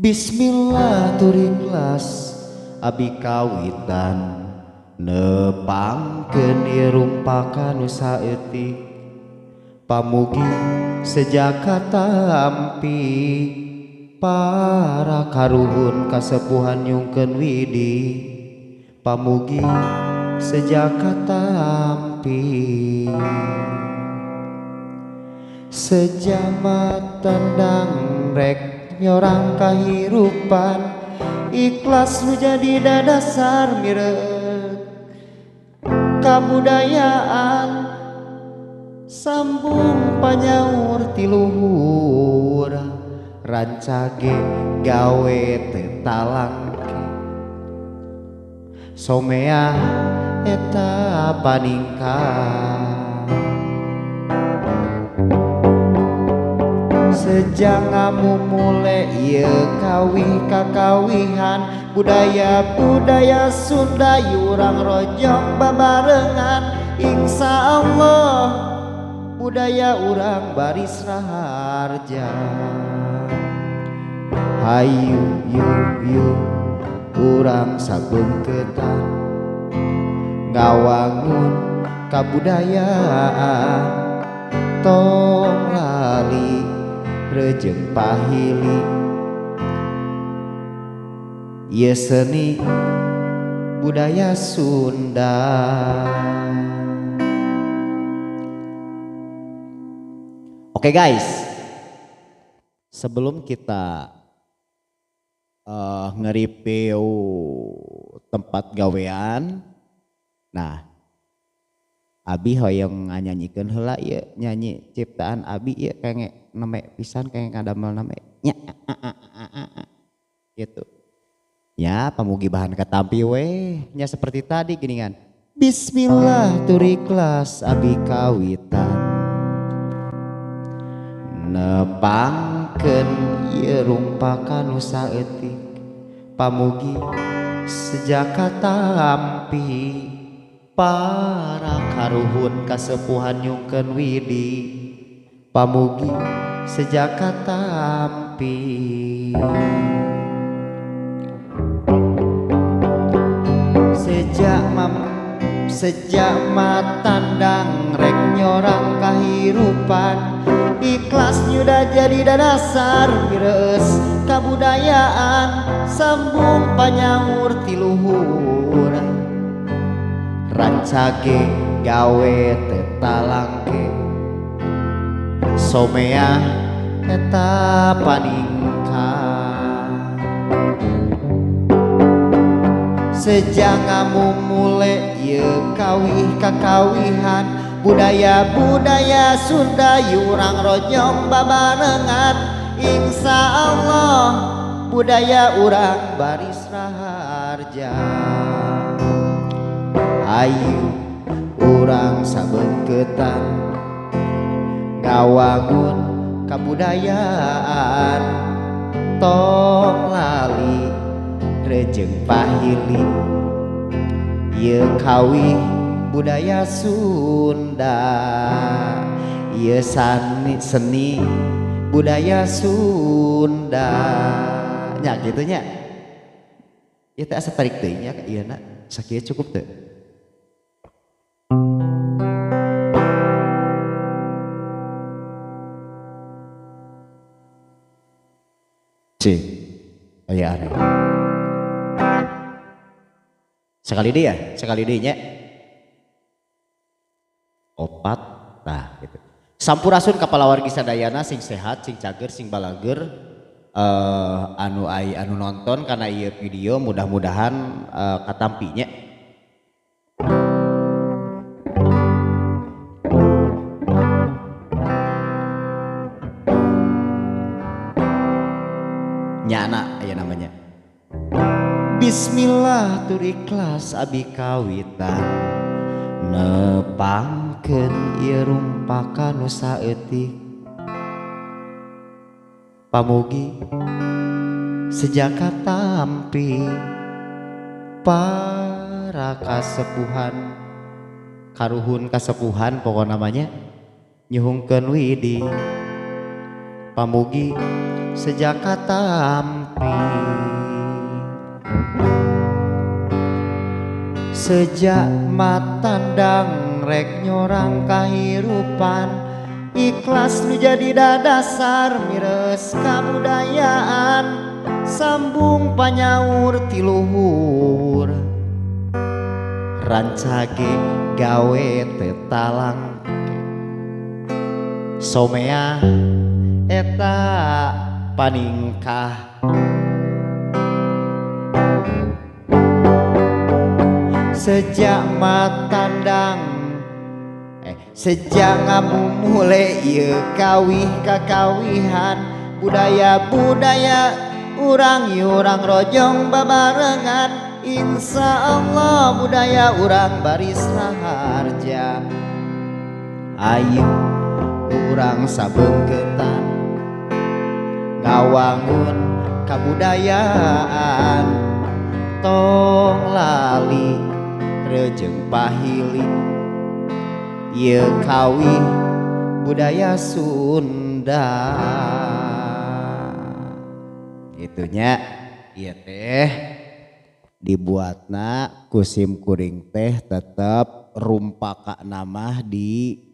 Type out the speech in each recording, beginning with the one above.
Bismillah tur ikhlas abi kawitan nepangkeun ieu rumpakan nu saeutik pamugi sejak katampi para karuhun kasepuhan nyungkeun widi pamugi sejak katampi sejama tendang rek nyorang kahirupan ikhlas nu jadi dadasar mireuk kabudayaan sambung panyaur ti luhur rancage gawe teu talangke somea eta paningkat sejak ngamumule ieu kawih kakawihan budaya-budaya Sunda yurang rojong babarengan insya Allah budaya urang baris raharja. Hayu yuk yuk urang sabeungkeutan ngawangun kabudayaan tong lali rejeng pahili ieu seni budaya Sunda. Oke guys, sebelum kita nge-review tempat gawean, nah abi hoyong nganyanyikeun heula ieu nyanyi ciptaan abi ieu kenge neme pisan kenge ngadamel name nya gitu. Ya pamugi bahan katampi we nya seperti tadi gini kan. Bismillah tur ikhlas abi kawitan nepangkeun ieu rumpakan nu saeutik pamugi sejak katampi para karuhun kasepuhan nyungkeun widi pamugi sejak katampi sejak matandang rek nyorang kahirupan ikhlas nyuda jadi dasar mireus kabudayaan sambung panyaur ti luhur rancage gawe teu talangke somea eta paningkat sejak ngamumule ieu kawih kakawihan budaya-budaya Sunda yurang rojong babarengan insya Allah budaya urang baris raharja. Ayu urang sabeungkeutan ngawangun kabudayaan tong lali rejeng pahili ieu kawih budaya Sunda ieu seni budaya Sunda nya kitu nya ieu teh asa tarik teuing nya ka ieu na sakieu cukup teu. C aya aneh. Sekali deh ya, sekali deh nya. Opat, nah gitu. Sampurasun kapalawargi sadayana sing sehat, sing cager, sing balager. Anu ai anu nonton karena ieu video mudah-mudahan katampinya. Nyana aya namanya. Bismillah tur ikhlas abi kawitan nepangkeun ieu rumpakan nu saeutik pamugi sejak katampi para kasepuhan karuhun kasepuhan pokok namanya nyuhungkeun widi pamugi sejak katampi. katampi. Sejak matandang rek nyorang kahirupan, ikhlas nu jadi dadasar mires kabudayaan, sambung panyaur ti luhur rancage gawe tetalang somea eta paningkah. Sejak matandang sejak ngamumule ieu kawih kakawihan, budaya-budaya urang yurang rojong babarengan, insya Allah budaya urang baris raharja. Ayo urang sabeungkeutan ngawangun kabudayaan, tong lali rejeng pahili ieu kawih budaya Sunda. Gitunya ieu teh dibuatna ku sim kuring teh tetep rumpaka nama di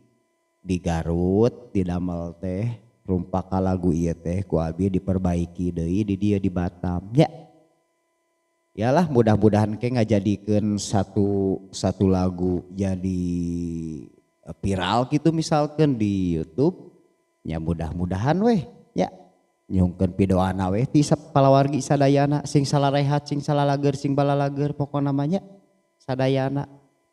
Garut didamel teh rumpaka lagu ieu teh ku abi diperbaiki deui di dieu di Batam nya. Yalah mudah-mudahan ke ngajadikeun satu lagu jadi viral gitu misalkan di YouTube nya, mudah-mudahan weh ya nyungkeun pidoana weh ti palawargi sadayana sing salarehat sing salalager sing balalager pokona mah nya sadayana.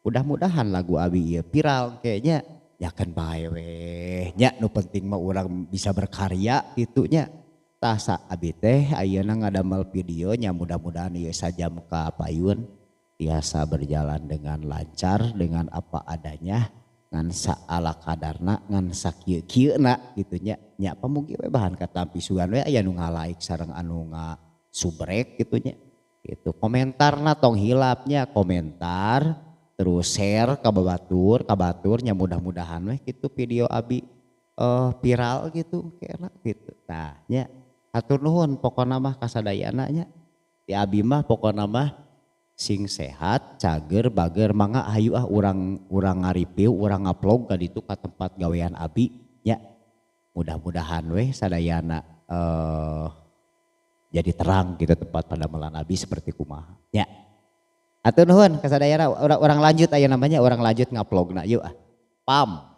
Mudah-mudahan lagu abi ieu viral kayaknya ya kan bae weh nya, nu penting mah urang bisa berkarya gitu nya. Tah abi teh ayeuna ngadamel video nya, mudah-mudahan ieu sajam ka payun tiasa berjalan dengan lancar dengan apa adanya ngan saala kadarna ngan sakieu-kieuna gitu nya. Nya pamugi we bahan katampi sugan we aya nu ngalaik sareng anu ngasubrek gitu nya. Gitu komentarna tong hilapnya, komentar terus share ka babatur nya, mudah-mudahan we gitu video abi viral gitu kena gitu. Tah nya atur nuhun pokona mah kasadayana nya. Di abi mah pokona mah sing sehat, cager, bager, mangga hayu ah urang ngareview, urang ngupload ka ditu ka tempat gawean abi nya. Mudah-mudahan weh sadayana jadi terang gitu tempat padamelan abi seperti kumaha nya. Atur nuhun kasadayana, urang lanjut aya namanya urang lanjut nguploadna yuk ah. Pam.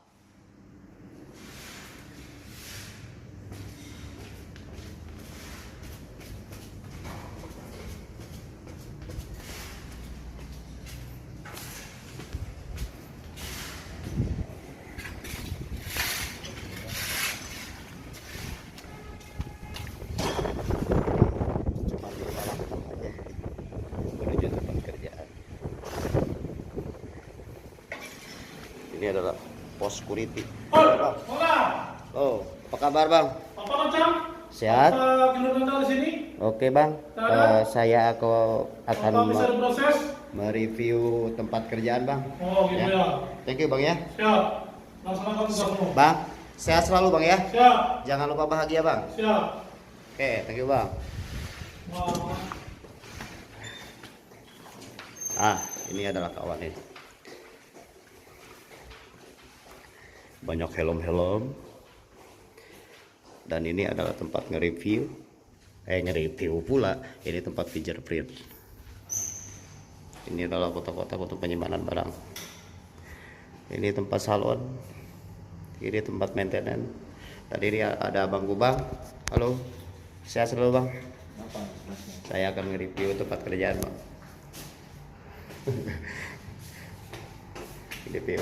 Ini adalah pos security. Oh, apa kabar bang? Apa macam? Sehat. Apa di sini? Oke bang, saya aku akan mereview tempat kerjaan bang. Oh gitu ya. Thank you bang ya. Siap. Laksanakan tugasmu. Bang, sehat selalu bang ya. Siap. Jangan lupa bahagia bang. Siap. Oke, thank you bang. Wow. Ah, ini adalah kawan ini. Banyak helm-helm. Dan ini adalah tempat nge-review. Nge-review pula. Ini tempat fingerprint. Ini adalah kotak-kotak untuk penyimpanan barang. Ini tempat salon. Ini tempat maintenance. Tadi ini ada Abang Gubang. Halo. Sehat selalu bang. Saya akan nge-review tempat kerjaan bang.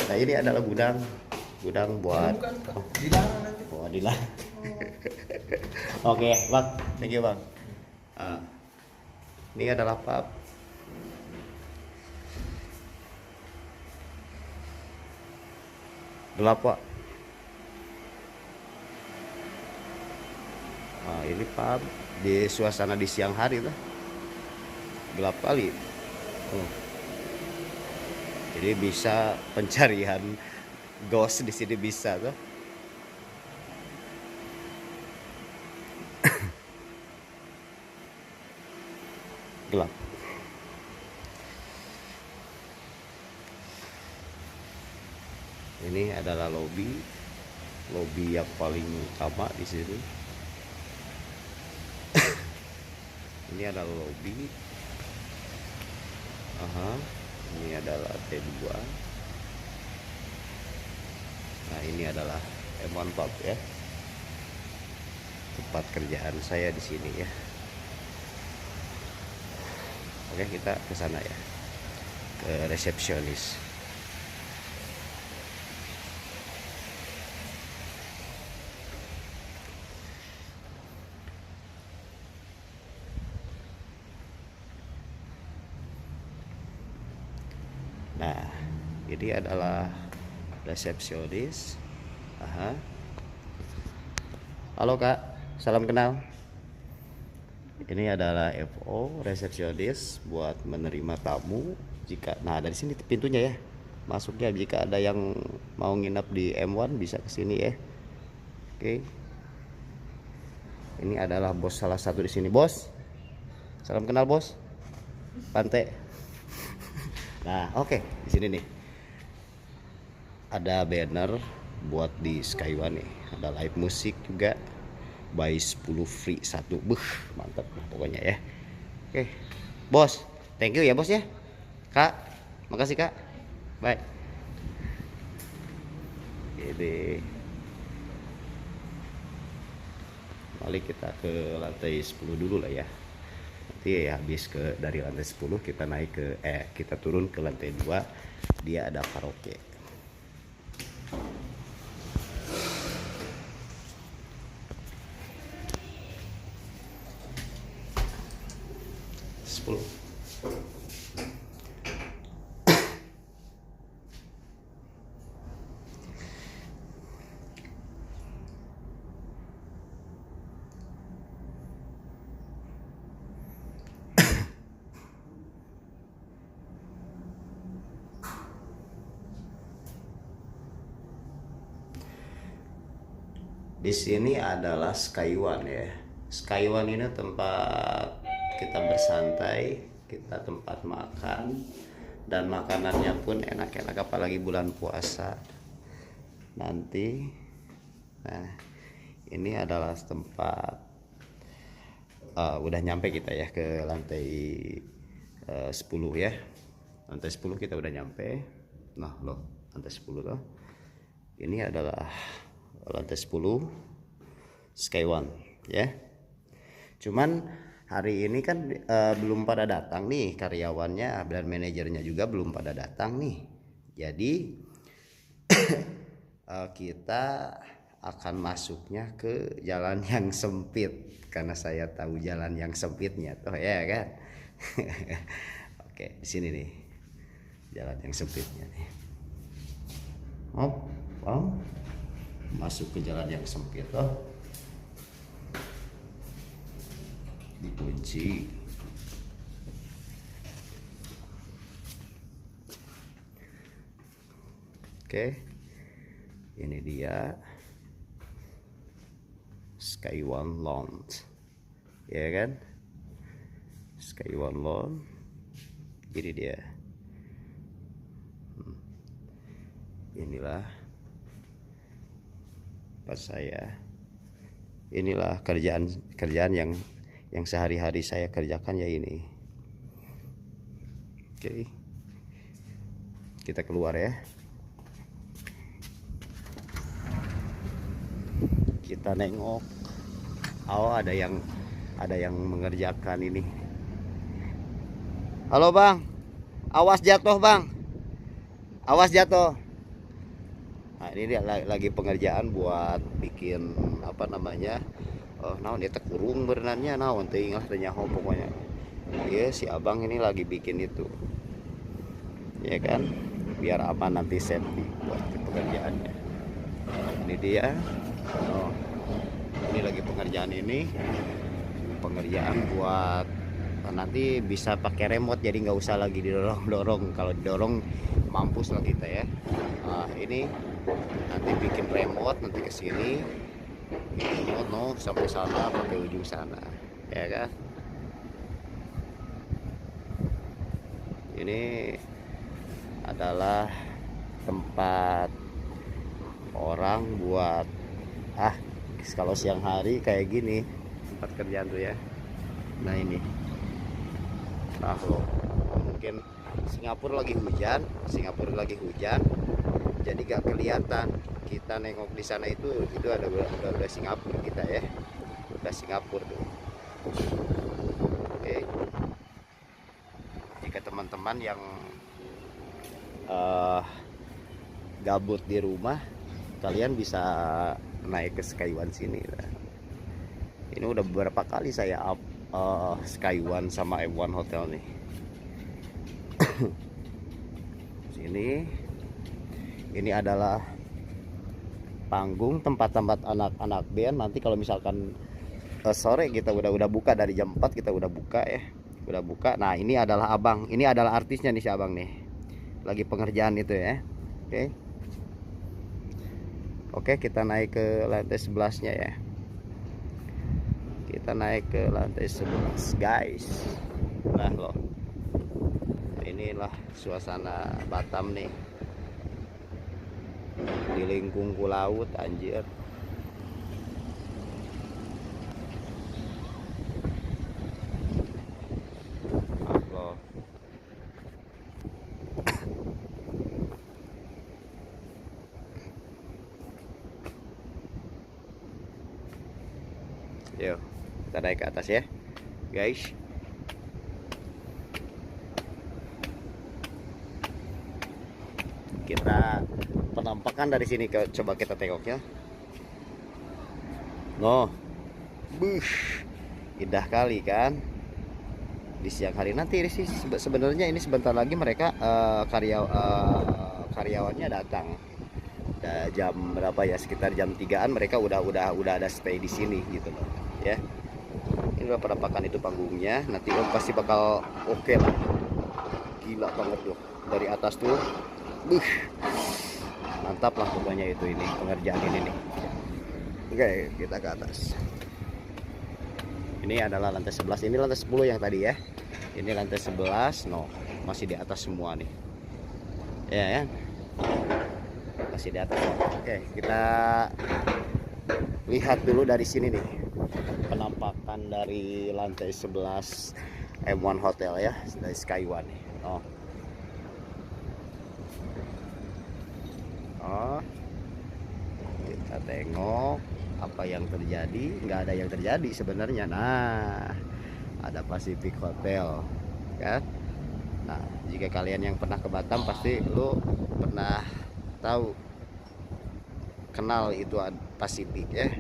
Nah ini adalah gudang. Gudang buat oh, dilarang. Oke, bang, thank you bang. Ini adalah pub. Gelap pak. Nah, ini pub di suasana di siang hari lah. Gelap kali. Oh. Jadi bisa pencarian ghost di sini bisa tuh. Gelap. Ini adalah lobby, lobby yang paling utama di sini. Ini adalah lobby. Aha, ini adalah T2. Nah, ini adalah M1 Pub ya. Tempat kerjaan saya di sini ya. Oke, kita ke sana ya. Ke resepsionis. Nah, ini adalah resepsionis. Aha. Halo Kak, salam kenal. Ini adalah FO resepsionis buat menerima tamu jika, nah dari sini pintunya ya. Masuknya jika ada yang mau nginap di M1 bisa ke sini ya. Oke. Ini adalah bos salah satu di sini, Bos. Salam kenal, Bos. Pantai. Nah, oke, di sini nih. Ada banner buat di Sky One nih. Ada live musik juga. Buy 10 free 1. Buh, mantap lah pokoknya ya. Oke. Bos, thank you ya, Bos ya. Kak, makasih Kak. Bye. Ini. Balik kita ke lantai 10 dulu lah ya. Nanti ya, habis ke dari lantai 10 kita naik ke kita turun ke lantai 2, dia ada karaoke. Sepuluh. Di sini adalah Sky One ya. Sky One ini tempat kita bersantai, kita tempat makan, dan makanannya pun enak-enak apalagi bulan puasa nanti. Nah, ini adalah tempat udah nyampe kita ya ke lantai 10 ya. Lantai 10 kita udah nyampe. Nah, loh, lantai 10 loh. Ini adalah lantai 10 Sky One ya. Cuman hari ini kan belum pada datang nih karyawannya dan manajernya juga belum pada datang nih. Jadi kita akan masuknya ke jalan yang sempit karena saya tahu jalan yang sempitnya tuh ya kan. Oke, di sini nih jalan yang sempitnya nih. Oh, oh. Masuk ke jalan yang sempit loh. Dikunci. Oke. Ini dia Sky One Lounge. Ya kan? Sky One Lounge. Ini dia. Inilah pas saya. Inilah kerjaan yang sehari-hari saya kerjakan ya ini. Oke. Kita keluar ya. Kita nengok. Oh, ada yang mengerjakan ini. Halo Bang. Awas jatuh Bang. Awas jatuh. Nah, ini dia lagi pengerjaan buat bikin apa namanya? Oh, naon dia tekurung berenangnya naon teuing lah teu nyaho pokoknya. Iya, si abang ini lagi bikin itu. Ya kan? Biar aman nanti safety buat pekerjaannya. Ini dia. Oh, ini lagi pengerjaan ini. Pengerjaan buat nanti bisa pakai remote, jadi nggak usah lagi didorong-dorong. Kalau didorong mampus lah kita ya. Nah, ini nanti bikin remote nanti ke sini. Remote no sampai sana, sampai ujung sana, ya kan? Ini adalah tempat orang buat kalau siang hari kayak gini tempat kerjaan tuh ya. Nah ini, nah loh, mungkin Singapura lagi hujan, Singapura lagi hujan, jadi gak kelihatan. Kita nengok di sana itu ada udah Singapura kita ya, udah Singapura tuh. Oke, jika teman-teman yang gabut di rumah, kalian bisa naik ke Sky One sini. Ini udah beberapa kali saya up Sky One sama M1 Hotel nih. Sini, ini adalah panggung tempat-tempat anak-anak band. Nanti kalau misalkan sore kita udah buka dari jam 4 kita udah buka ya, udah buka. Nah ini adalah abang, ini adalah artisnya nih si abang nih, lagi pengerjaan itu ya. Oke. Oke, kita naik ke lantai 11-nya ya. Kita naik ke lantai 11, guys. Nah loh, inilah suasana Batam nih. Di lingkung laut, anjir. Nah, loh. Yuk, kita naik ke atas ya, guys. Kita penampakan dari sini, coba kita tengok ya. Noh, bush, indah kali kan. Di siang hari nanti sih sebenarnya ini sebentar lagi mereka karyawannya datang. Jam berapa ya? Sekitar jam 3-an mereka udah ada stay di sini gitu loh ya. Ini udah penampakan itu panggungnya. Nanti om pasti bakal oke lah. Gila banget loh dari atas tuh. Buh. Mantap lah pokoknya itu, ini pengerjaan ini nih. Oke, kita ke atas. Ini adalah lantai 11. Ini lantai 10 yang tadi ya. Ini lantai 11. No, masih di atas semua nih. Ya ya. Masih di atas. Oke, kita lihat dulu dari sini nih. Penampakan dari lantai 11 M1 Hotel ya, dari Sky One nih. Oh. Oh. Kita tengok apa yang terjadi. Nggak ada yang terjadi sebenarnya. Nah, ada Pacific Hotel kan. Nah, jika kalian yang pernah ke Batam pasti lu pernah tahu, kenal itu Pacific ya.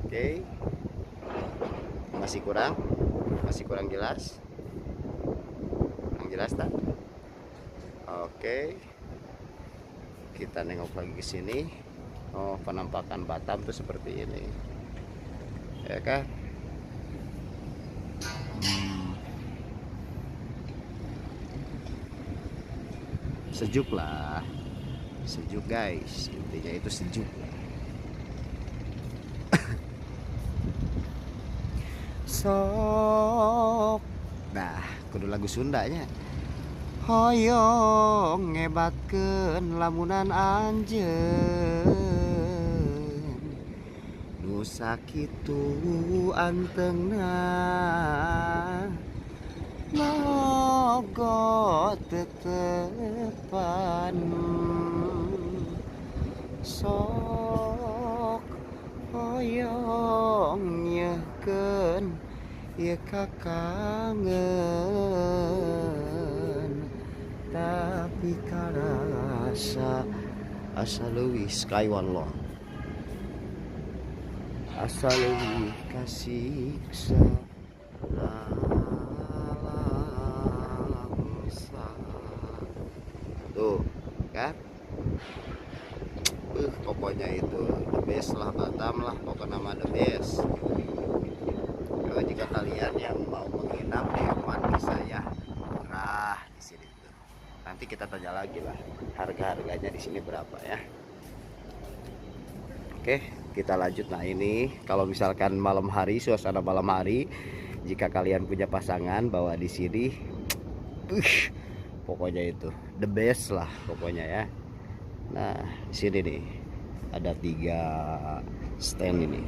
Oke. Masih kurang? Masih kurang jelas? Kurang jelas tak? Oke. Kita nengok lagi ke sini. Oh, penampakan Batam tuh seperti ini. Ya kan? Sejuk lah. Sejuk guys, intinya itu sejuk lah. Sok. Nah, kudu lagu Sundanya. Hoyong ngebatkeun lamunan anjeun, nu sakitu antengna mogo tetepan. Sok hoyong nyeukeun ieu kakangen, tapi karasa asa leuwih Sky One loh, asa leuwih kasiksa lalangsa. Tuh kan, pokoknya itu the best lah, Batam lah pokoknya nama the best. Jika kalian yang mau menginap di M1 bisa ya, murah di sini tuh. Nanti kita tanya lagi lah harga-harganya di sini berapa ya. Oke, kita lanjut. Nah ini kalau misalkan malam hari, suasana malam hari, jika kalian punya pasangan bawa di sini, Pokoknya itu the best lah pokoknya ya. Nah, di sini nih ada 3 stand ini.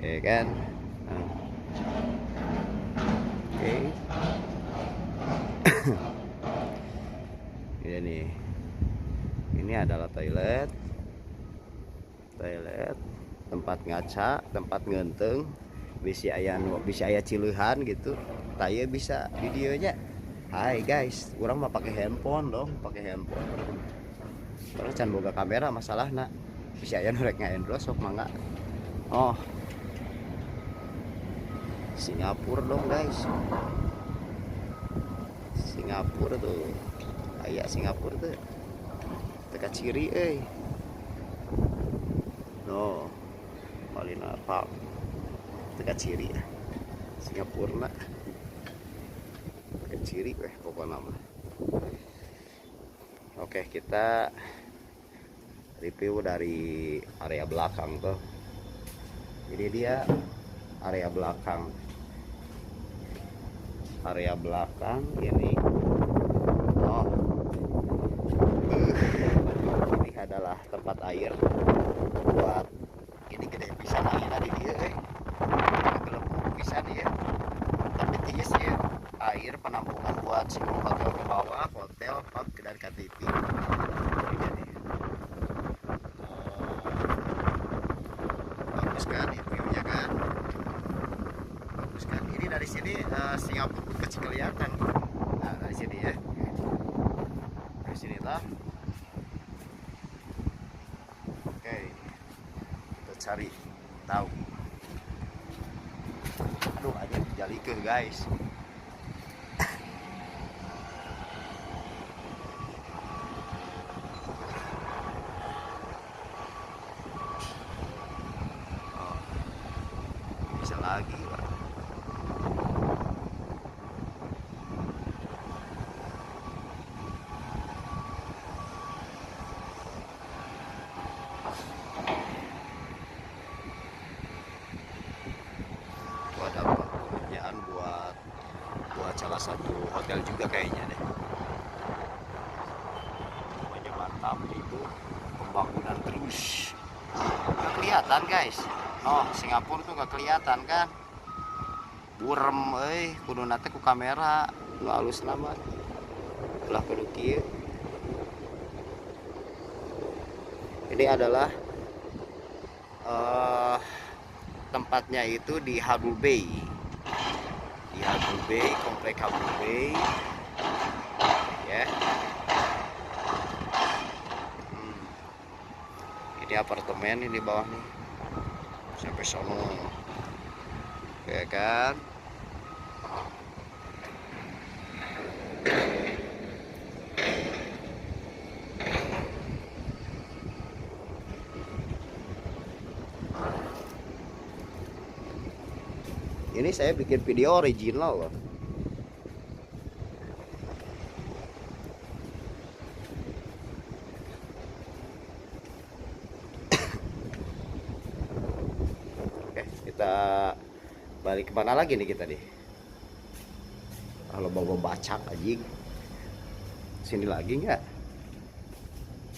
Ya kan? Nah. Oke. Ini nih. Ini adalah toilet. Toilet, tempat ngaca, tempat ngenteng, bisa aya nu, bisa aya cileuhan gitu. Tah ieu bisa di dieu nya. Hai guys, urang mah pakai handphone dong, pakai handphone. Terus can boga kamera masalahna. Bisa aya nu rek ngaendorse sok mangga. Oh. Singapura dong guys. Singapura tuh. Aya Singapura tuh. Teka ciri euy. No. Marina Park. Teka ciri. Singapura na. Teka ciri weh pokokna mah. Oke, kita review dari area belakang tuh. Ini dia area belakang. Area belakang ini. Oh. Ini adalah tempat air buat ini gede pisan airnya di dia Gelembung pisan ya. Tapi tiis ya. Air penampungan buat semua hotel ke bawah, hotel, pub, dan KTP. Ini nih. Oh. Bagus kan view-nya kan? Bagus kan? Ini dari sini Singapura pun kecil kelihatan. Nah, dari sini ya. Dari sini lah. Oke. Kita cari tahu. Aduh, aja jalikeun guys. Oh, bisa lagi, Pak. Ada pekerjaan buat salah satu hotel juga kayaknya deh. Pokoknya mantap itu pembangunan terus. Nggak kelihatan guys. Oh, Singapura tuh nggak kelihatan kan? Burem euy, kuduna teh ku kamera nu alus nama. Ulah kudu kieu. Ini adalah tempatnya itu di Harbour Bay. Di Harbour Bay, komplek Harbour Bay. Ya. Ini apartemen ini di bawah nih. Sampai sono. Ya kan? Ini saya bikin video original loh. Oke, kita balik kemana lagi nih kita nih? Kalau bawa bacak anjing. Sini lagi nggak?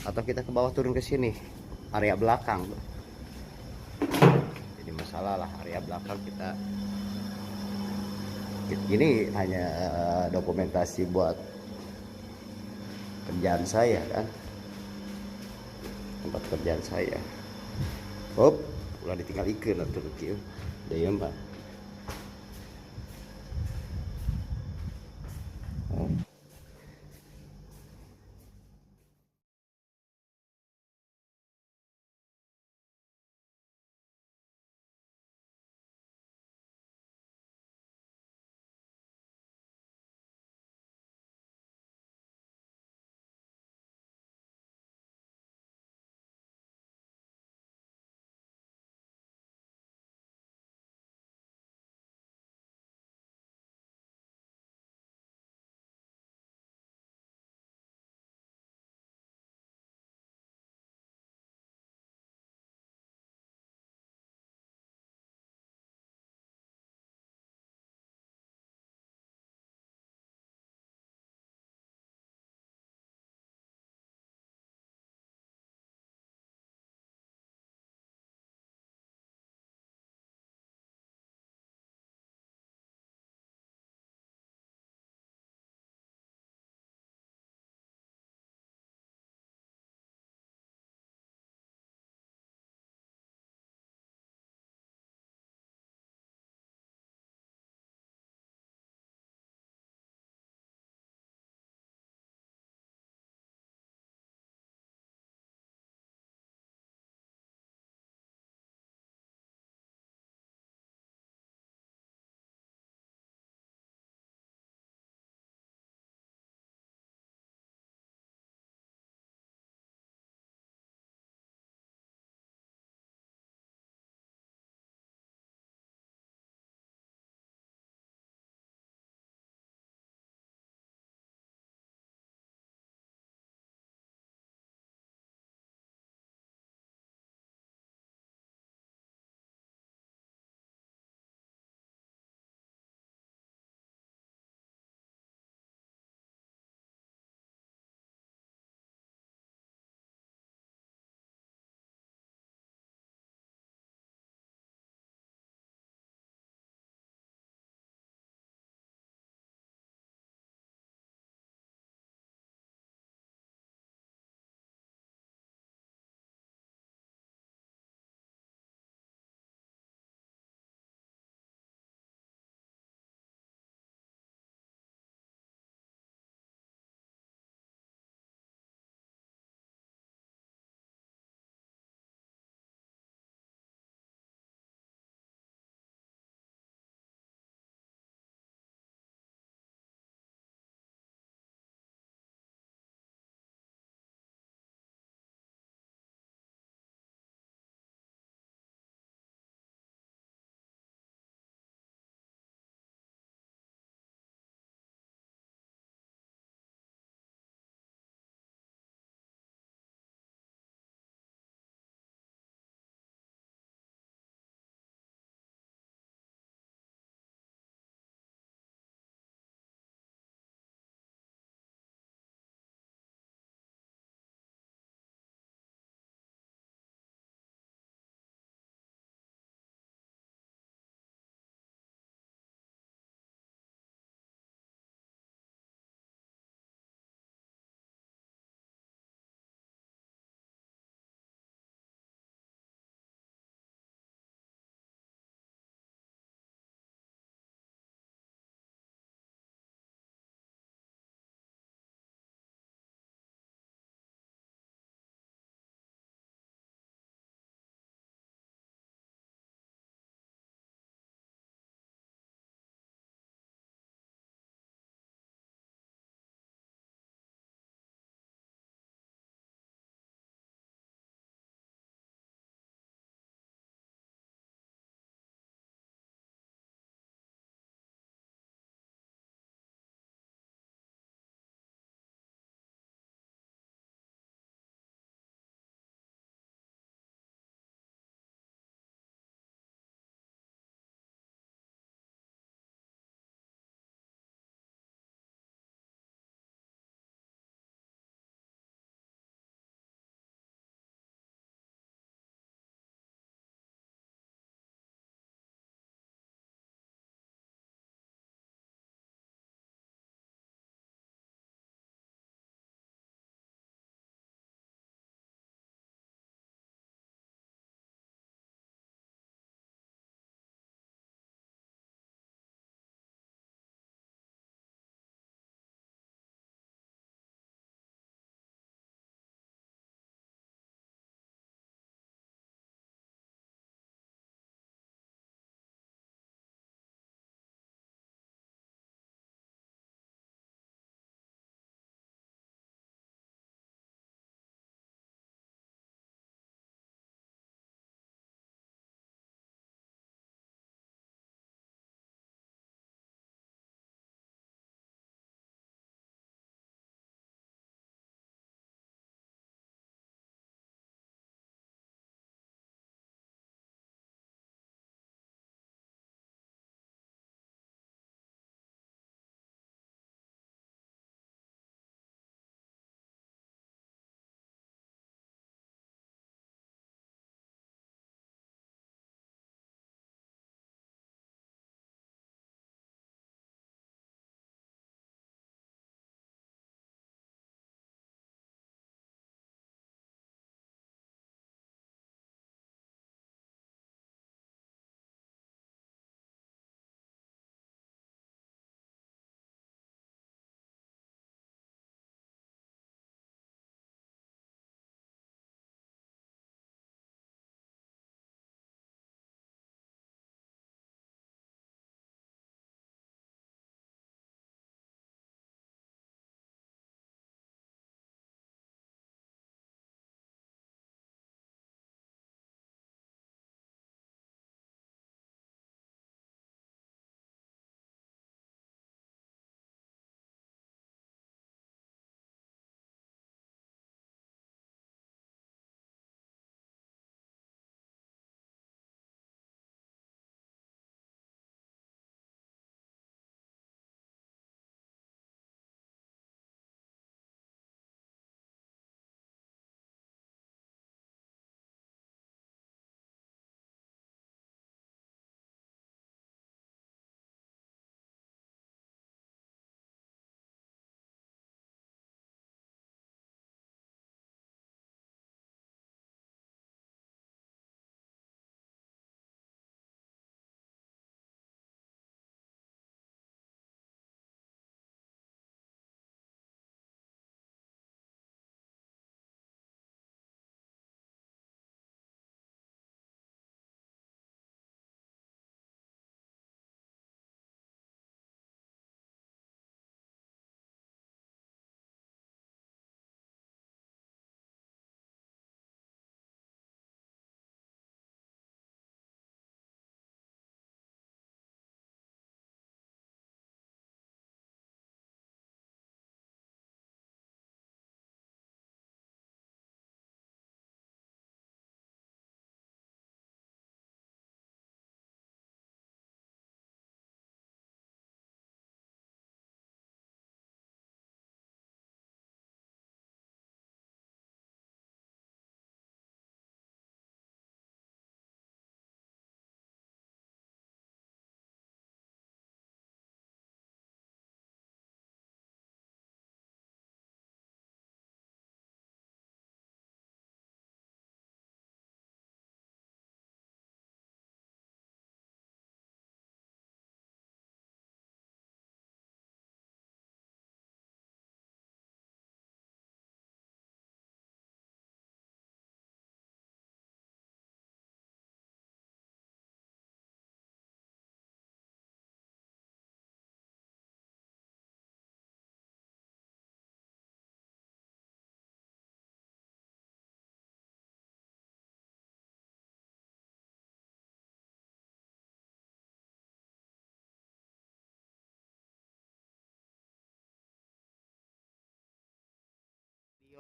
Atau kita ke bawah turun ke sini, area belakang. Jadi masalah lah area belakang kita. Ini hanya dokumentasi buat kerjaan saya kan, tempat kerjaan saya. Hop, ulah ditinggal ikan atuh kieu. Deui mah.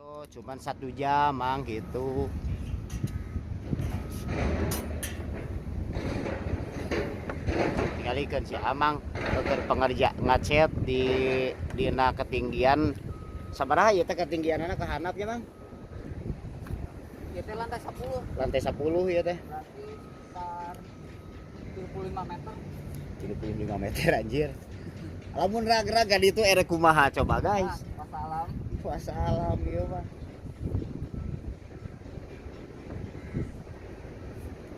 Oh, cuman 1 jam mang gitu. Tinggalikeun si Amang keur pengerja ngacet di dina ketinggian sabaraha ieu teh ketinggianana ka handap nya Mang? Ieu teh lantai 10. Lantai 10 ieu teh. Berarti sekitar 75 meter. 75 meter anjir. Lamun rag-rag ka ditu erek kumaha coba guys. Nah, wassalam. Wassalam ieu mah.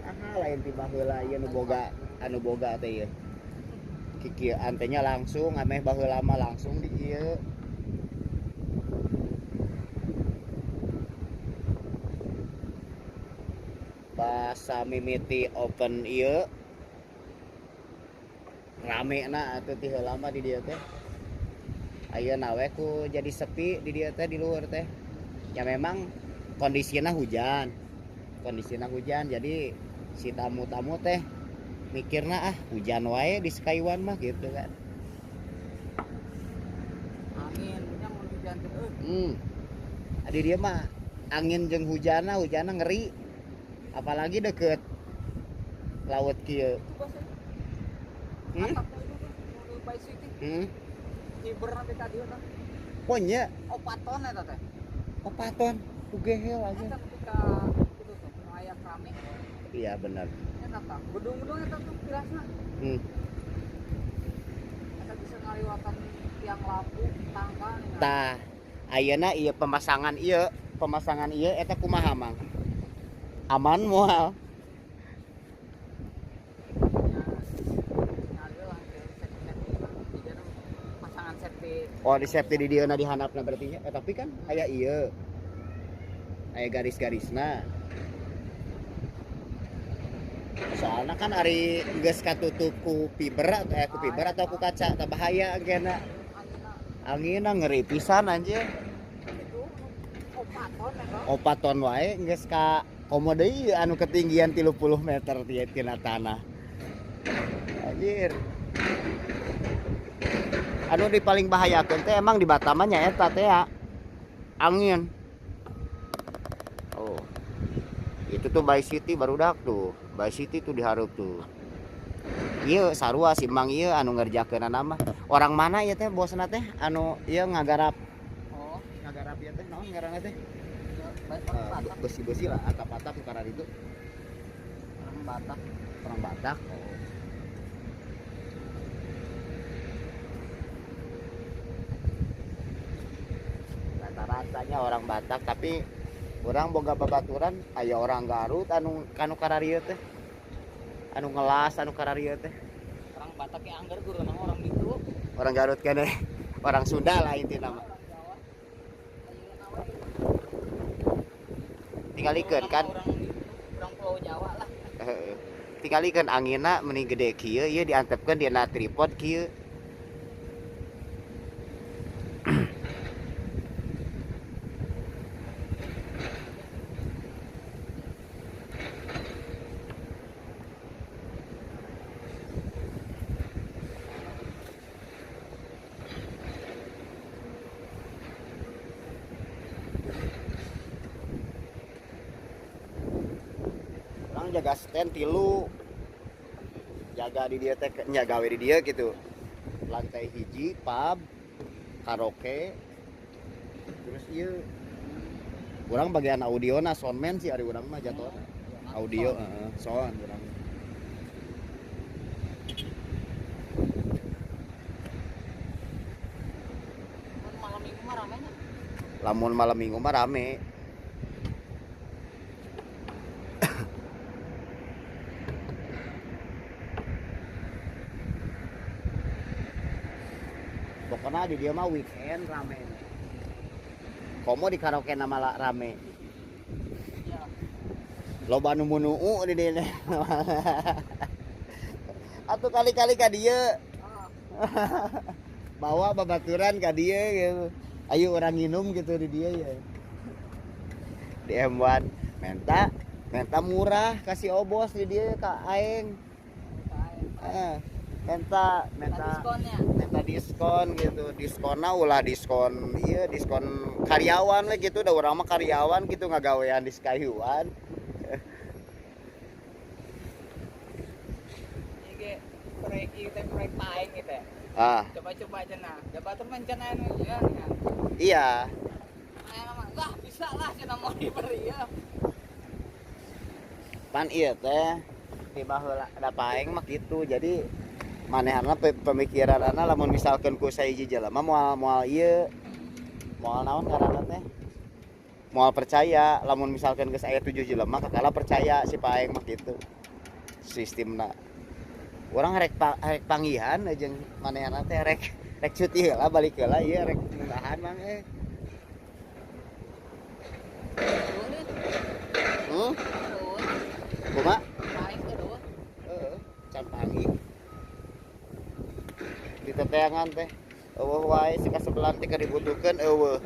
Aha, lain ti baheula ieu nu boga anu boga teh ieu. Kikieuan teh nya langsung ameh baheula mah langsung di ieu. Pas mimiti open ieu rame na atuh ti heula mah di dieu teh. Ayeuna we ku jadi sepi di dieu teh di luhur teh. Ya memang kondisinya hujan. Kondisinya hujan jadi si tamu-tamu teh mikirna ah hujan wae di Sky One mah gitu kan. Angin nya mun hujan teh euy. Adi dia mah angin jeung hujanna, hujanna ngeri. Apalagi deket laut kieu. Atapna itu tuh, nu by city. Hiber sampai ka dieu tah. Oh nya. 4 ton eta teh. 4 ton. Ku gehel aja. Eta nepi ka kitu tuh, nu aya keramik. Iya benar. Eta tah, gedung-gedung eta tuh pilasna. Eta bisa ngaliwatan tiang lampu, tangka nih. Tah, ayeuna ieu pemasangan ieu eta kumaha Mang? Aman moal? Oh, di safety di dieu na di handapna berarti nya. Tapi kan aya ieu. Aya garis-garisna. Soalna kan ari geus katutup ku fiber atau ku fiber atau ku kaca tah bahaya engkena. Anginna ngeri pisan anjir. 4 ton wae geus ka komo deui anu ketinggian 30 meter tina tanah. Anjir. Anu di paling bahayakeun teh emang di Batam mah nya eta teh ya. Angin. Oh. Itu tuh Bay City barudak tuh. Bay City tuh dihareup tuh. Ieu sarua si Mang ieu anu ngerjakeunana mah. Orang mana ieu teh bosna teh anu ieu ngagarap. Oh, ngagarap ieu teh naon ngaranna teh? Besi-besi lah, atap-atap nu kararitu itu. Orang Batak. Orang Batak. Oh. Rata-ratanya orang Batak, tapi orang boga babaturan aya orang Garut anu kanu kararieu teh. Anu ngelas anu kararieu teh. Orang Batak ge angger guru mah orang ditu. Orang Garut keneh. Orang Sunda lah intina mah. Tinggalikeun kan. Orang Pulau Jawa lah. Heeh. Tinggalikeun anginna meni gede kieu ieu diantepkeun dina tripod kieu. Jaga stand tilu, jaga di dia teh nya gawe di dia gitu, lantai hiji pub, karaoke, terus ieu urang bagian audio na soundman sih ari urang mah jatuh audio, heeh, sound urang. Malam minggu mah rame nya. Lamun malam minggu mah rame. Pokoknya di dia mah weekend rame. Komo di karaoke nama lah rame. Ya. Loba nu munuu di dieu. Atuh kali-kali ka dieu. Bawa babaturan ka dieu gitu. Ayo orang nginum gitu di dia ya. Di M1 menta murah kasih obos di dia ka aing. Minta diskonnya. Minta diskon gitu. Diskonna ulah diskon ieu diskon karyawan we gitu, da urang mah karyawan gitu ngagawean di Skyuan. Ieu ge proyek ieu teh proyek paing gitu ya. Ah, Coba-coba aja nah. Jabatan cenah anu ya. iya. Aya mah lah bisa lah cenah mau diberi ya. Pan ieu teh tiba heula da paeng mah kitu. Jadi manehna pemikiranana lamun misalkeun ku sahiji jelema moal moal ieu moal naon ngaranna teh? Moal percaya lamun misalkeun geus aya 7 jelema kakala percaya si paeng mah kitu. Sistemna. Urang rek rek panggihan jeung manehna teh rek rek cuti heula balik heula ieu rek mundahan mang eh. Hmm? Kumaha? Paeng eueuh. Heeh, can panggih. Di teteangan teh eueuh wae si kasebelan teh keur dibutuhkeun eueuh.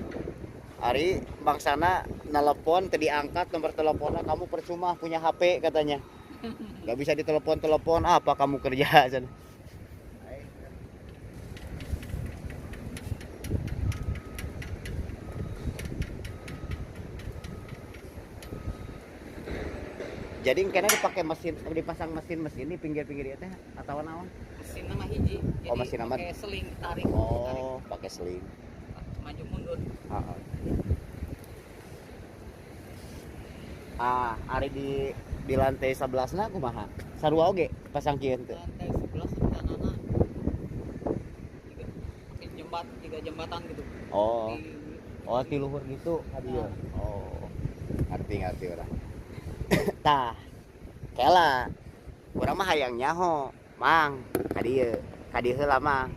Ari bangsana nelepon teu diangkat nomor teleponnya, kamu percuma punya HP katanya. Gak bisa ditelepon-telepon, apa kamu kerja cenah. Jadi kena dipakai mesin, dipasang mesin-mesin di pinggir-pinggir ieu teh atau naon? Mesin mah hiji. Oh, mesin mah. Pakai seling tarik. Oh, pakai seling. Maju mundur. Heeh. Ah, ari di lantai 11 na kumaha? Sarua oge pasang kieu teh. Lantai 11 rencanana pakai jembatan, tiga jembatan gitu. Oh. Di, Oh, ti luhur gitu ka dieu. Oh. Ngerti urang. Tah. Kela. Urang mah hayang nyaho, Mang, ka dieu. Ka dieu heula Mang.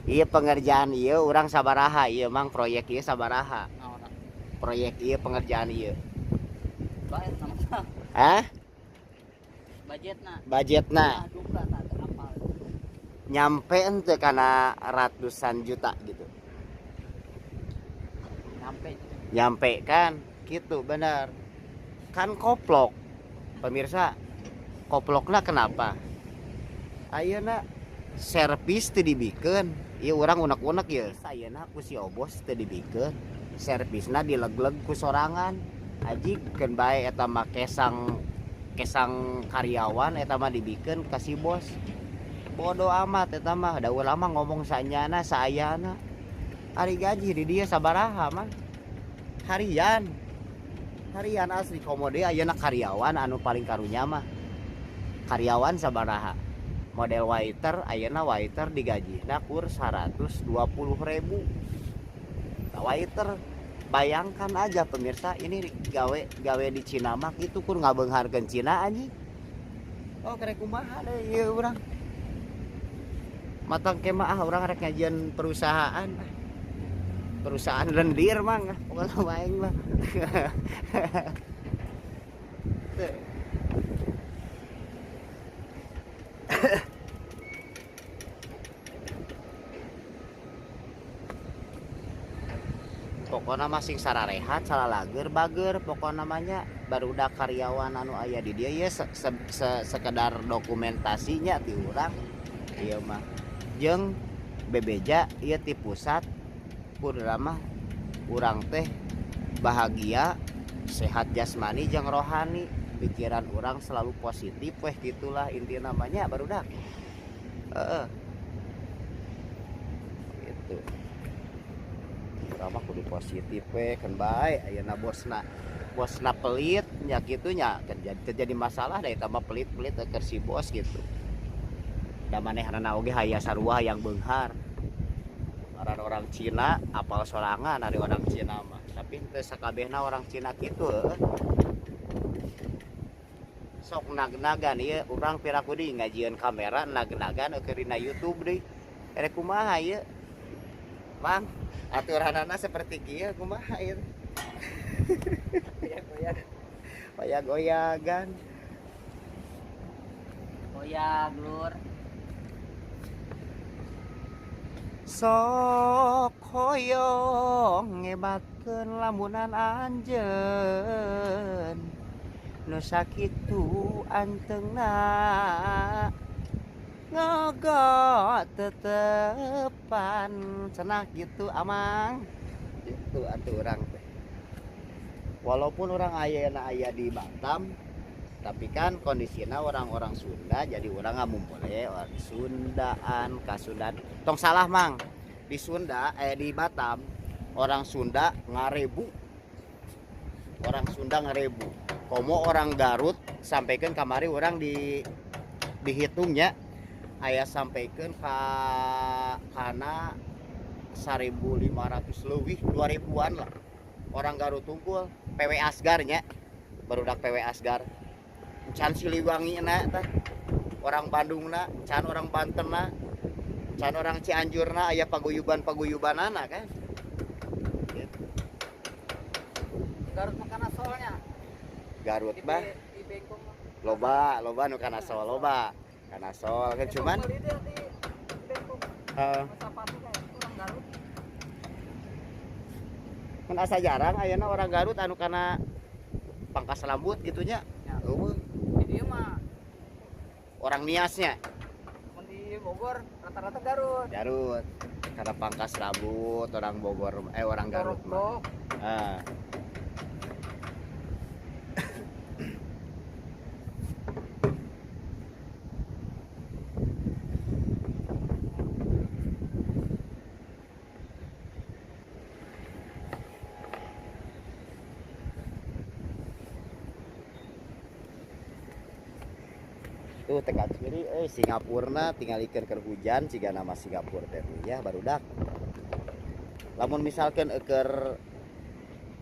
Ieu pengerjaan ieu urang sabaraha ieu Mang proyek ieu sabaraha. Naon? Proyek ieu pengerjaan ieu. Bae nama. Hah? Budgetna. Budgetna Duka tak apal. nyampe ente kana ratusan juta gitu. Nyampe. Nyampe kan? Gitu bener. Kan koplok. Pemirsa, koplokna kenapa? Ayeuna servis teu dibikeun. Ieu urang unek-unek ieu. Ayeuna ku si Obos teu dibikeun. Servisna dileg-leg ku sorangan. Aji keun bae eta mah kesang kesang karyawan eta mah dibikeun ka si bos. Bodoh amat eta mah, da urang mah ngomong sanyana saayana. Ari gaji di dieu sabaraha mah? Harian. Harian asli komo deui ayeuna karyawan anu paling karunya mah. Karyawan sabaraha? Model waiter ayeuna waiter digajihna kur 120.000. Nah, waiter bayangkan aja pemirsa ini gawe gawe di Cina mah gitu kur ngabeungharkeun Cina anjing. Oh kerek kumaha deui ieu urang. Matang kemah ah urang rek ngajieun perusahaan. Perusahaan lendir mang pokoknya maeng lah. Pokoknya masing sararehat salalager bager pokoknya namanya barudak karyawan anu aya di dieu ya sekedar dokumentasinya ti urang ieu mah jeung bebeja ieu ti pusat kudu mah urang teh bahagia sehat jasmani jeung rohani pikiran urang selalu positif weh gitulah inti namanya barudak heeh gitu. Urang mah kudu positif we kan bae ayeuna bosna bosna pelit nya kitu nya terjadi masalah da eta mah pelit-pelit keur si bos gitu. Da manehna oge haya sarua hayang beunghar. Orang-orang Cina apal sorangan ari orang Cina mah, tapi teu sakabehna orang Cina kitu heuh. Sok nag-nagan ieu urang piraku deui ngajieun kamera nag-nagan keur dina YouTube deui. Erek kumaha ieu? Mang, aturanana seperti kieu kumaha ieu? Goyag-goyag. Goyag-goyagan. Goyag lur. Sok hoyong ngebatkeun lamunan anjeun nu sakitu antengna. boga tetepan cenah gitu amang. Itu atuh urang teh. Walaupun orang ayeuna aya di Batam, tapi kan kondisinya orang-orang Sunda, jadi orang ngamumpul orang Sundaan, Kasundaan. Tong salah mang, di Sunda di Batam orang Sunda ngarebu. Orang Sunda ngarebu. Komo orang Garut sampaikan kamari orang di dihitungnya aya sampaikan ka kana 1500 leuwih 2000-an lah. Orang Garut tungkul PW Asgar nya, barudak PW Asgar. Can Siliwangi na tah. Orang Bandung na, can orang Banten na, can orang Cianjur na aya paguyuban-paguyubanana kan. Gitu. Garut mah kana solnya. Garut mah di Bengkong mah. Loba, loba nu kana sol loba. Kana sol kan cuman di Bengkong. Heeh. Sepatu kayak orang Garut. Kan asa jarang ayeuna orang Garut anu kana pangkas rambut gitunya. Ya. Eueuh. Di dieu mah orang Niasnya. Mun di Bogor rata-rata Garut. Garut. Karena pangkas rambut orang Bogor orang Garut mah. Ah. Tuh teka kiri Singapurna tinggal ikan keur hujan siga nama Singapura teh ya barudak. Lamun misalkan eker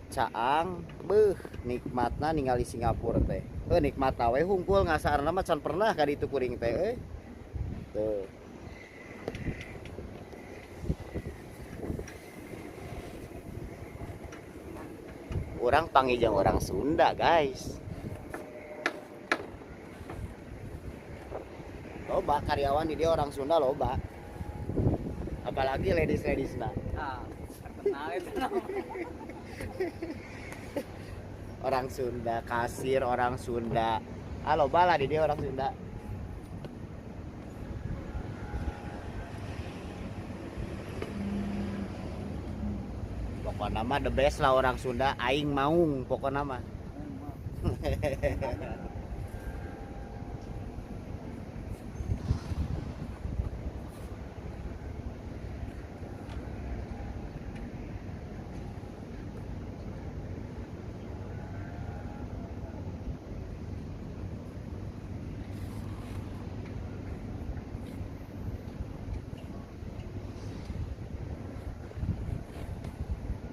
caang beuh nikmatna ningali Singapura teh. Nikmatna we hungkul ngasarna mah can pernah ka ditu kuring teh euy. Tuh. Urang panggil jeung orang Sunda, guys. Loba karyawan di dia orang Sunda loba. Apalagi ladies-ladies nah. Ah, terkenal itu. Orang Sunda, kasir orang Sunda. Ah, loba lah di dia orang Sunda. Pokoknya mah the best lah orang Sunda, aing maung pokoknya mah.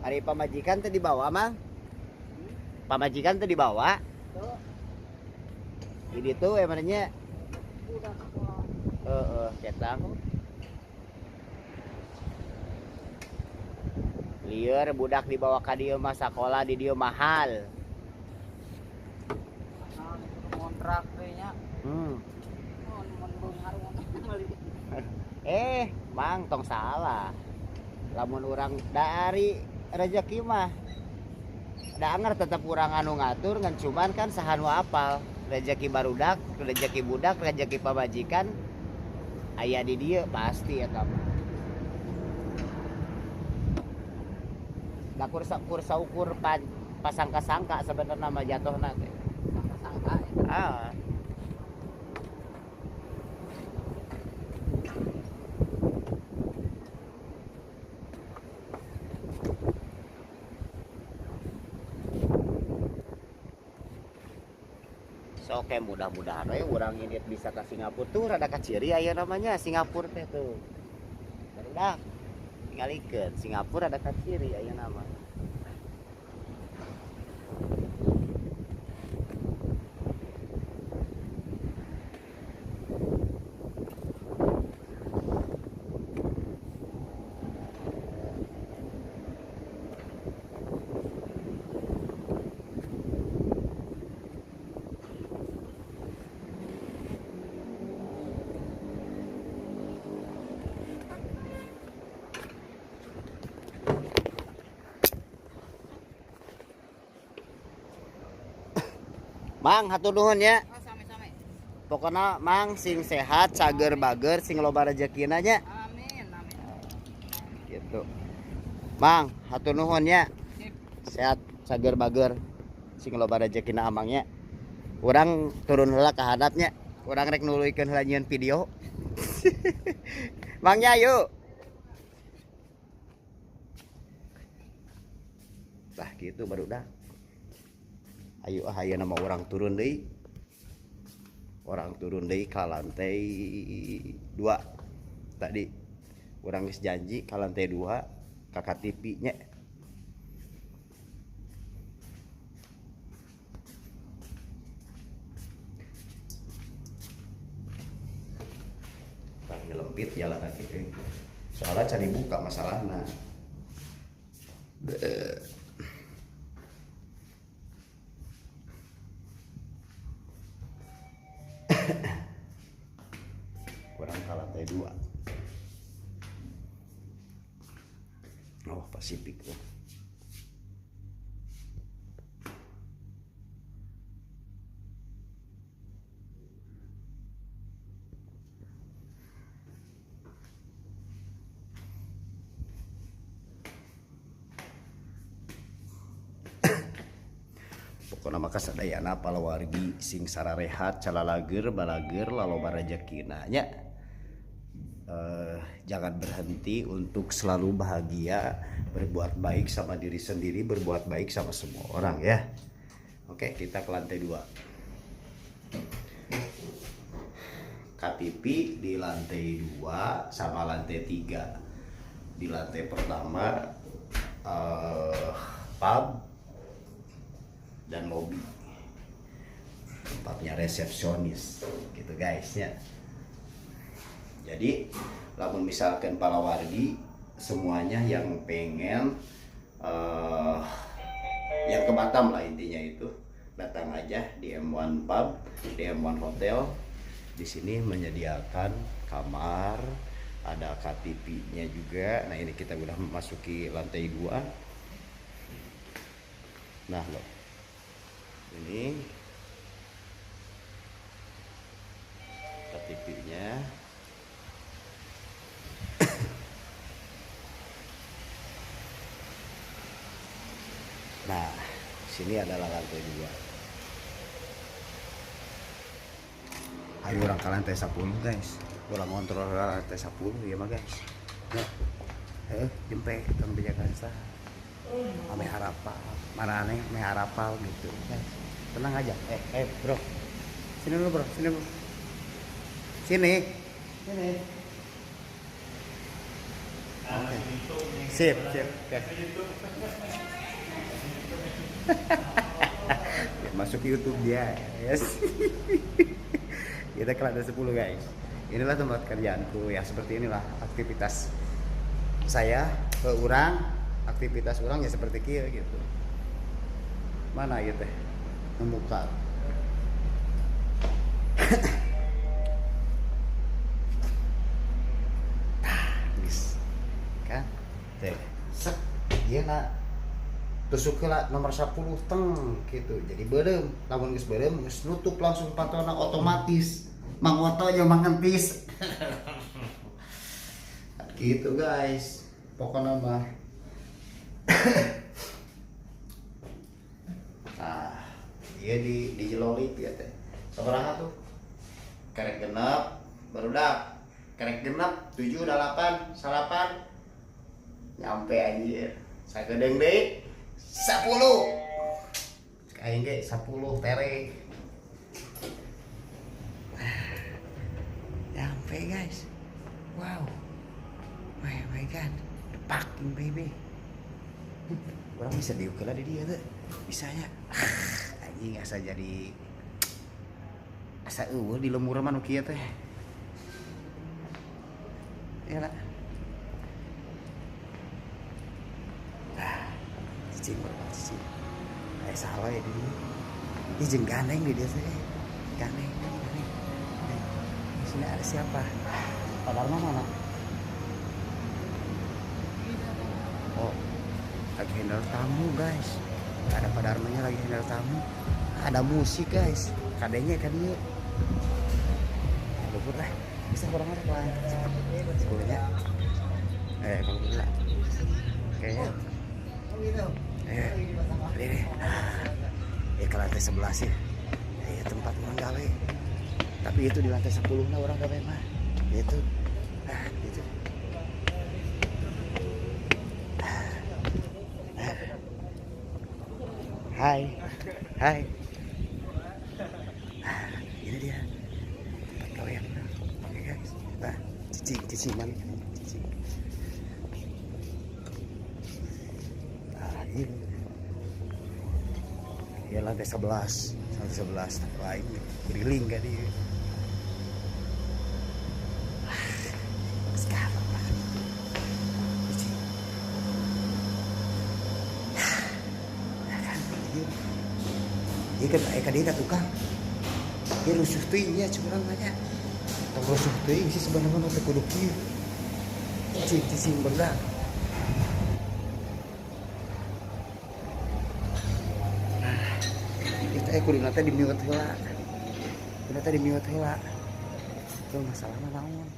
Ari pamajikan teh dibawa, Mang? Pamajikan teh dibawa? Tuh. Di ditu emangnya. Udah sekolah. Heeh, ketang. Lieur budak dibawa ka dieu mah sakola di dieu mahal. Mahal kontrak teh nya. Mun beunghar meuli. Mang tong salah. Lamun urang dari rezeki mah da anger tetep urang anu ngatur ngan cuman kan saha nu apal rezeki barudak, rezeki budak, rezeki pamajikan aya di dieu pasti eta mah. Da kur saukur pasangka-sangka sebenarnya mah jatuhna teh. Sangka-sangka. Ah. Oke, mudah-mudahan we urang ini bisa ke Singapura tuh rada kaciri aya namanya Singapura teh tuh. Barudak tingalikeun Singapura rada kaciri aya nama. Mang, hatur nuhun ya. Oh, same-same. Pokoknya mang sing sehat, cager bager, sing loba rezekina nya. Amin, amin. Gitu. Mang, hatur nuhun nya. Sehat, cager bager, sing loba rezekina amangnya. Urang turun heula ka handapnya. Urang rek nuluykeun heula nyieun video. Mangnya yuk. Tah gitu barudak. Ayo ah ayeuna mah urang turun deui. Orang turun deui ka lantai 2. Tadi urang geus janji ka lantai 2 ka KTP nya. Tah nyelempit jalan lagi euy. Soalnya cari buka masalahna. Kurang ke lantai 2. Oh, Pasifik tuh. Pokona mah kasadayana palawargi sing sararehat calalager balager laloba rejekina nya. Jangan berhenti untuk selalu bahagia, berbuat baik sama diri sendiri, berbuat baik sama semua orang ya. Oke, kita ke lantai 2. KTP di lantai 2 sama lantai 3. Di lantai pertama pub dan lobby, tempatnya resepsionis gitu guys ya. Jadi lamun misalkan palawargi semuanya yang pengen yang ke Batam lah intinya itu, datang aja di M1 Pub, di M1 Hotel. Di sini menyediakan kamar, ada KTP-nya juga. Nah ini kita udah memasuki lantai 2. Nah loh, ini KTP-nya. Nah, sini adalah lantai 2. Ayo orang ke lantai 10 guys. Orang ngontrol lantai 10 ya mah guys. Nah, jempe tong bejakan sah. Ame harapal, marane ame harapal gitu guys. Tenang aja. Bro. Sini dulu bro, sini bro. Sini. Sini. Oke. Sip, sip. Oke. Ya, masuk YouTube dia, yes. Kita ke lantai 10 guys. Inilah tempat kerjaanku ya, seperti inilah aktivitas saya ke urang, aktivitas urang ya seperti kia gitu. Mana gitu teh? Membuka. Tah, kan? Teh, sek, ieu na tusuk heula nomor 10 teng gitu. Jadi beureum, lamun geus beureum geus nutup langsung pantona otomatis. Mang Oto jeung Mang Entis. Gitu guys. Pokoknya mah. Nah, iya di jelolit ya teh. Sabaraha tuh? Kerek genep, barudak. Kerek genep 7 8 salapan. Nyampe anjir. Sagedeung deui 10. Aing ge 10 tere. Nyampe guys. Wow. Oh my god. The fucking baby. Orang bisa diukur di dia tuh. Bisanya. Anjing asa jadi asa eueuh di lemur mah nu kieu teh. Ya lah. Nah, cicing cicing. Salah ya di dia. Ini jeung gandeng di dia teh. Gandeng, gandeng. Di sini ada siapa? Pak Dharma mana? Oh, lagi handle tamu guys. Ada Pak Dharmanya lagi handle tamu. Ada musik guys. Kadenya kan yuk. Kurang apa? 10 nya. Kalau gila. Kayaknya. Ini. Ya ke lantai 11 ya. Ya tempat orang gawe. Tapi itu di lantai 10 nah orang gawe mah. Itu. Nah, itu. Hai. Hai. Nah, ini dia tempat gawean. Oke guys. Nah, cicing mana? Cicing. Nah, ini. Ya lantai 11, lantai 11. Wah, ini keliling kan ini. Sekarang lah. Cicing. Nah, kan ini. Iya kan, ka tukang. Ieu rusuh teuing nya curang nanya. Tong rusuh teuing sih sebenarnya mah teu kudu kieu. Cicing bener. Nah, itu kudu teh di mute heula. Kudu teh di mute heula. Itu masalahna naon?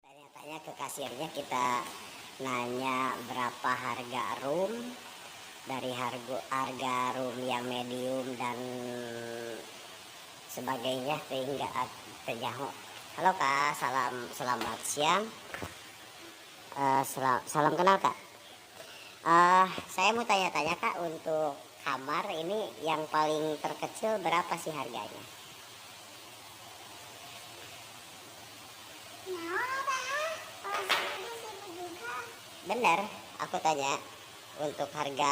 Tanya-tanya ke kasirnya, kita nanya berapa harga room, dari harga room yang medium dan sebagainya sehingga terjangkau. Halo Kak, salam selamat siang. Salam kenal Kak. Saya mau tanya-tanya Kak, untuk kamar ini yang paling terkecil berapa sih harganya? Benar, aku tanya untuk harga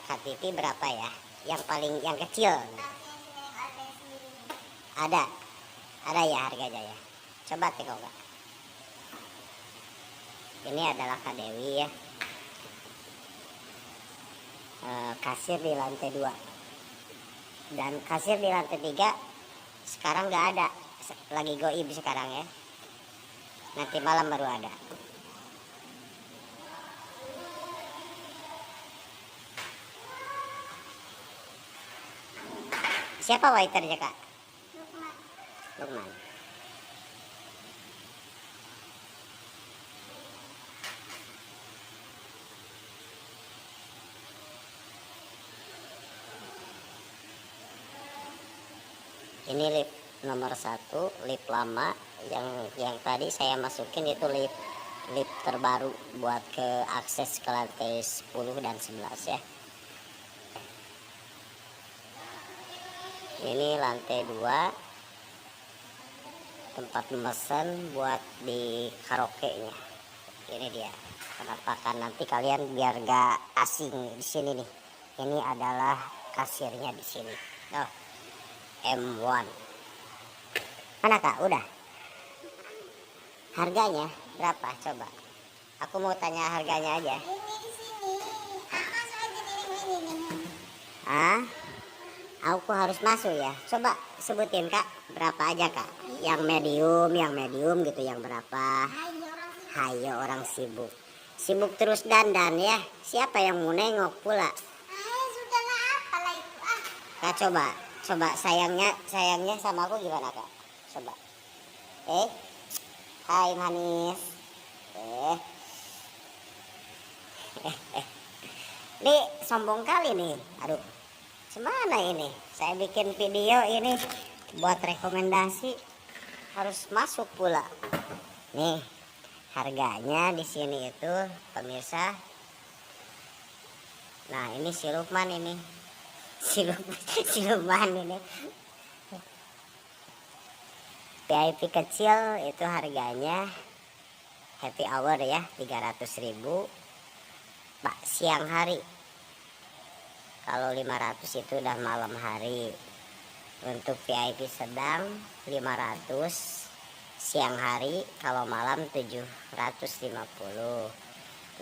KTP berapa ya? Yang paling yang kecil. Ada. Ada ya harganya ya. Coba tengok Kak. Ini adalah Kak Dewi ya. Kasir di lantai 2. Dan kasir di lantai 3 sekarang nggak ada. Lagi goib sekarang ya. Nanti malam baru ada. Siapa waiternya Kak? Lukman. Lukman. Ini lift nomor 1, lift lama yang tadi saya masukin itu lift terbaru buat ke akses ke lantai 10 dan 11 ya. Ini lantai 2, tempat memesan buat di karaoke-nya. Ini dia. Kenapa kan nanti kalian biar gak asing di sini nih. Ini adalah kasirnya di sini. Tuh, M1. Mana Kak? Udah. Harganya berapa? Coba. Aku mau tanya harganya aja. Ini di sini. Ah, masuk aja nih, ini. Hah? Aku harus masuk ya. Coba sebutin Kak, berapa aja Kak? Yang medium gitu, yang berapa? Hayo orang sibuk. Sibuk terus dandan ya. Siapa yang mau nengok pula? Sudahlah, apalah itu ah. Kak coba sayangnya sama aku gimana Kak? Coba. Hai manis. Ini sombong kali nih. Aduh. Gimana ini? Saya bikin video ini buat rekomendasi harus masuk pula. Nih, harganya di sini itu pemirsa. Nah, ini si Lukman ini. Si Lukman ini. VIP kecil itu harganya happy hour ya, 300.000 Pak siang hari. Kalau 500 itu udah malam hari. Untuk VIP sedang 500 siang hari, kalau malam 750.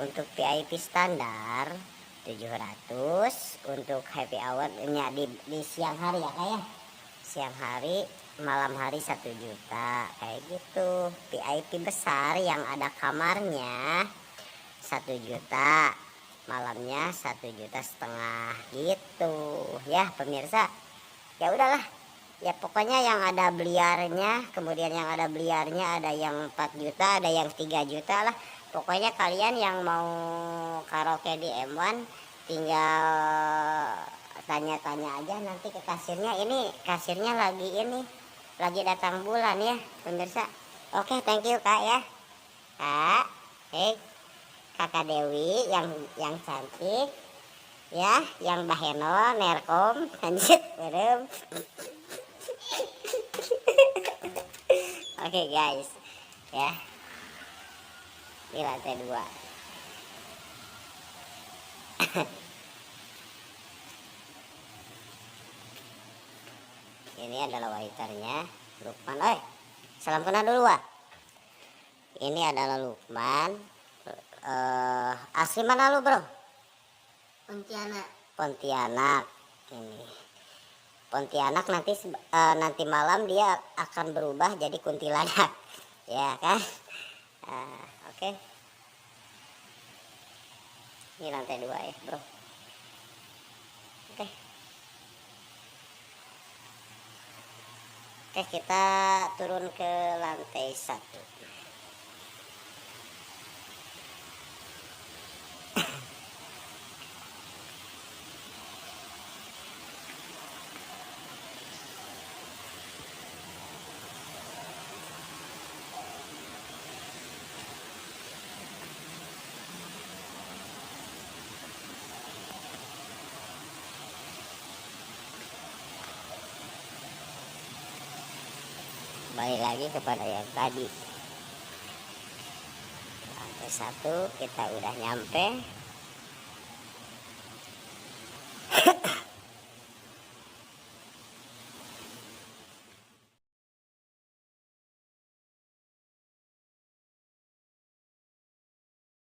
Untuk VIP standar 700, untuk happy hour-nya di siang hari ya kayak. Siang hari, malam hari 1 juta kayak gitu. VIP besar yang ada kamarnya 1 juta. Malamnya 1,5 juta gitu ya pemirsa. Ya udahlah ya, pokoknya yang ada beliarnya, kemudian yang ada beliarnya ada yang 4 juta, ada yang 3 juta lah. Pokoknya kalian yang mau karaoke di M1 tinggal tanya-tanya aja nanti ke kasirnya. Ini kasirnya lagi datang bulan ya pemirsa. Oke, thank you Kak ya. Kak, hey. Kakak Dewi yang cantik ya, yang baheno nerkom lanjut berem. Oke guys ya, di lantai 2. Ini adalah waiternya Lukman. Salam kenal dulu Wak. Ini adalah Lukman. Asli mana lu bro? Pontianak. Pontianak ini. Pontianak nanti malam dia akan berubah jadi kuntilanak, ya kan? Oke. Ini lantai 2 ya bro. Oke. Oke, kita turun ke lantai 1. Balik lagi kepada yang tadi. Lantai 1 kita udah nyampe.